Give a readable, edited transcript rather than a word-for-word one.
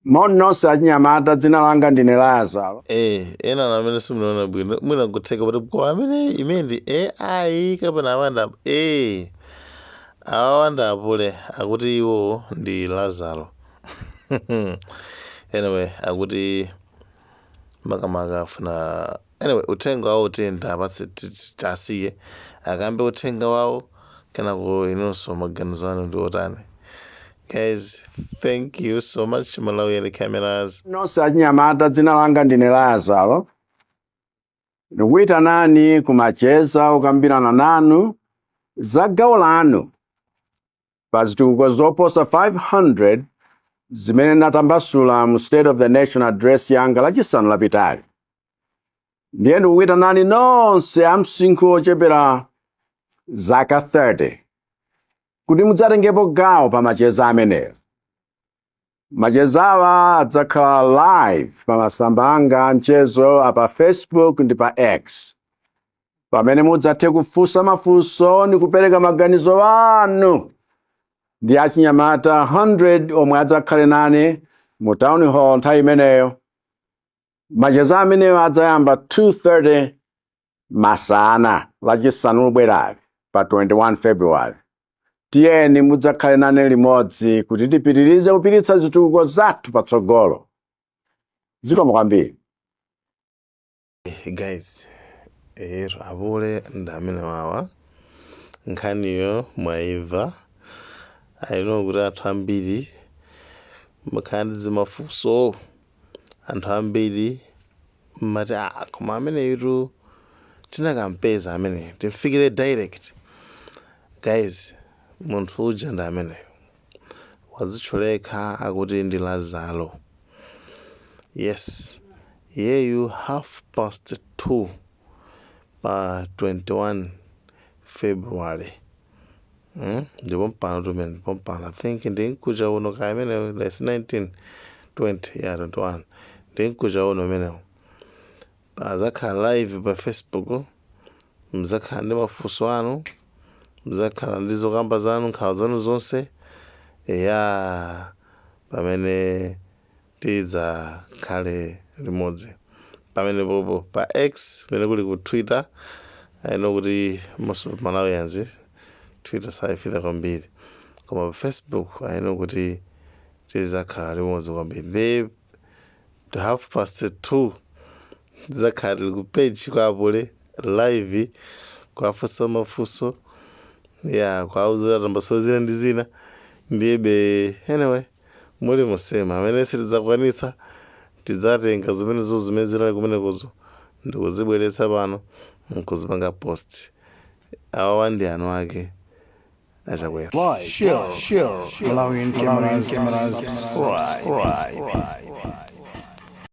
Moni nonse achinyamata, dzina langa ndine Lazaro. Ena na amene simunaona bwino, mwina nkutheka kuti koma amene imene ndi AI kapena awanda awawanda apule akuti iwo ndi Lazaro. Anyway, akuti makamaka afuna, anyway, uthenga wawo tiyenda apatse, tasiye akambe uthenga wawo, kenako inunso maganizo anu ndi otani? Guys, thank you so much, Malawi Cameras. Nonse achinyamata, dzina langa ndine Lazaro. Ndikuyitanani kumacheza okambirana nanu za gawo lanu pa zitukuko zoposa 500 zimene natambasula mu State of the Nation Address yanga Lachisanu lapitali. Ndiye ndikuyitanani nonse a msinkhu ochepera zaka 30 kuti mudzatengepo gawo pa macheza ameneyo. Machezawa adzakhala live pa masamba anga a mchezo apa Facebook ndi pa X, pamene mudzathe kufunsa mafunso ndi kupereka maganizo anu ndi achinyamata 100 omwe adzakhale nane mu town hall nthawi imeneyo. Macheza ameneyo adzayamba 2:30 masana Lachisanu lobwerali pa 21 February. Tiyeni mudzakhale nane limodzi kuti tipitirize kupititsa zitukuko zathu patsogolo. Zikomo kwambiri. Guys, ero apule ndi amene wawa. Nkhaniyo mwayimva. I know kuti anthu ambiri makhala ndi zimafunso, anthu ambiri mmati, "Ah, koma ameneyitu tinakampeza ameneyo, timfikire direct." Guys, munthu uja ndi ameneyo, wazitchulekha akuti ndi Lazaro. Yes, iyeyu 2:30 pa 21 February, Ndipo mpano tumene, ndipo mpano I think ndi mkucha uno kaya imeneyo, like 19, 20, yeah, 21, ndi mkucha uno umenewo. Pazakhala live pa Facebook, muzakhala ndi mafunso anu, muzakhala ndi zokamba zanu, nkhawa zanu zonse ya pamene tidzakhale limodzi pamene popo pa X, pamene kuli ku Twitter. I know kuti most of Malawians Twitter sayifika kwambiri, koma pa Facebook I know kuti tizakhala limodzi kwambiri. Ndi 2:30 tizakhala tili ku page kwa apule live, kuwafunsa mafunso ya kuwauzira tambasolo zina ndi zina. Ndiyebe, anyway, muli musema amene sitidzakwanitsa, tidzatenga zimenezo zimene zinali kumenekozo ndikuzibweretsa pano nkuzipanga post. Awawa ndi anu ake achakwera. Like, share, Malawian cameras, subscribe.